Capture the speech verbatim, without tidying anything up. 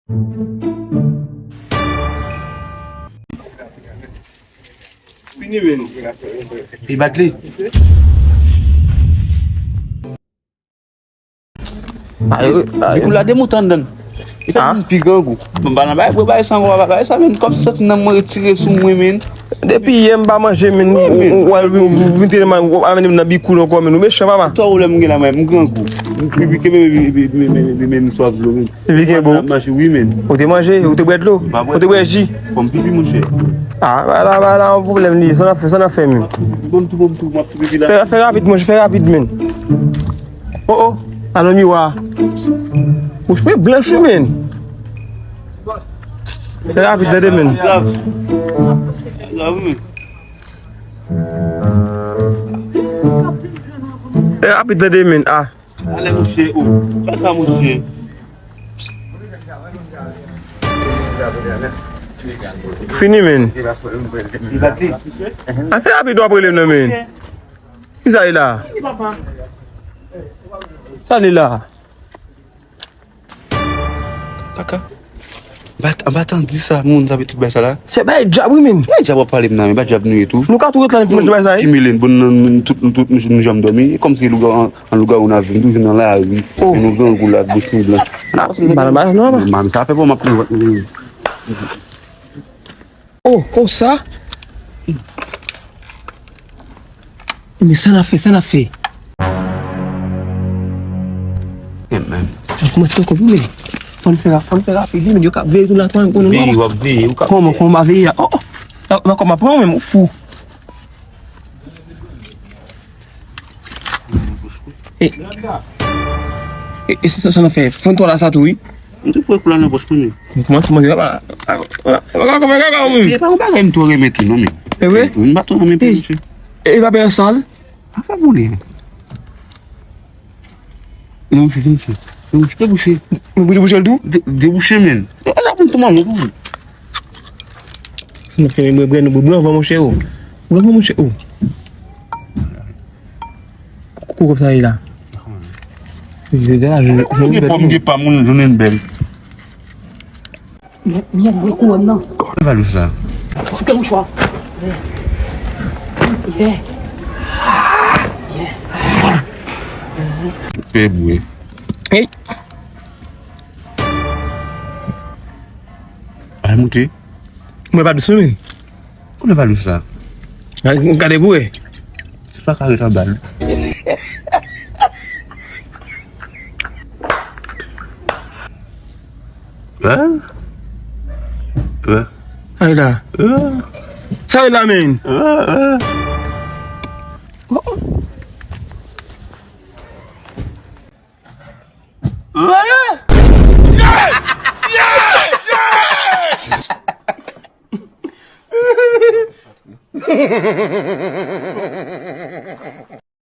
Fini, men. Li bat li. Ayo, ayo. Dikou la de mouton anndan. Li fè moun pi grangou. Bon, ba nan bay, bwè bay san gwa, bay sa, men. Kòm si santi nan mwen retire sou mwen, men. Depi yè m pa manje, men. Wi, men. Ou al vin tèlman, ou amenn m nan bikoul ankò, men. Ou mechan, papa. Twa ou lè m gen la, men, m grangou. M pipi ke, men, men, men, men, men, men, m swaf dlo, men. Epi gen bon. Mache, wi, men. Ou te manje, ou te bwè dlo, ou te bwè ji. Fò m pipi, monchè. Ah, ba la, ba la, yon pwoblèm li, sa n ap fè, sa n ap fè, men. Bon, tou, bon, tou, m ap pipi la. Fè, fè rapid, monchè, fè rapid, men. Oh, oh, alon miwa. Bouch mwen blanch, wi, men. Fè rapid, tande, men. Grav. Grav, wi, men. Fè rapid, tande, men. Ah. Ale, monchè, oh. Fè sa, monchè. Fini, men. Li bat li. A fè rapid w ap rele m nan, men. Kisa li la? Sa li la? Kaka. Bat, an batan di sa, moun sa, tout bay sa la. Se bay djab, wi, men. Bay djab w ap pale m nan, men bay djab nou ye tou. Nou ka tou ret la, nou bay sa, wi. Ki milen, bon, nou, nou, tout, nou, tout, nou, nou janm dòmi. E kòmsi lougawou, an, an lougawou n ap vin, toujou nan lari. Oh. Men nou grangou la, bouch nou blanch. N ap pase. Ba, ba, non, ba. Mami, sa fè pou m ap pran. Oh, konsa? Men sa n ap fè, sa n ap fè? Amen. Kòmanse ankò, men. Fò n fè, fò n fè rapid, men yo ka veye tou la, tou, pou nou. Veye, w ap veye, ou ka. Kòman, kòman veye a? Oh, oh. La, la, kòman pran, men, ou fou. E, e, e sa, sa n ap fè? Fon twa la sa tou, wi. M te foure kou la nan pòch mwen, men. Kòman, kòman, kòman, kòman, kòman, kòman, men? E pa yon bagay m twò renmen tou, non, men. E vre? M pa twò renmen pou misye. E, e pa byen sal? Pa fè boule. Non, misye, misye. Debouche, debouche. Mwen bouche, bouche l tou? De-, debouche, men. E, la pou m tou manje pou ou. Monchè, mwen, mwen, mwen, mwen, mwen, monchè, oh. Mwen, monchè, oh. Kou, kou, kou sa ye la. Je, je, je, je, gen pòm, gen pòm, moun jounen bèl. Mwen, mwen, mwen, kouwòn nan. Leve valous la. Souke mouchwa. Yeah. Yeah. Fè bwè. Hey. Al moute. Mwen pa dous, men. Kote valous la? Gade pou wè. Se pa ka ret anba l. Hein? Hein? Ay la. Hein? Sa ye la, men? Hein? Hein? Oh, oh.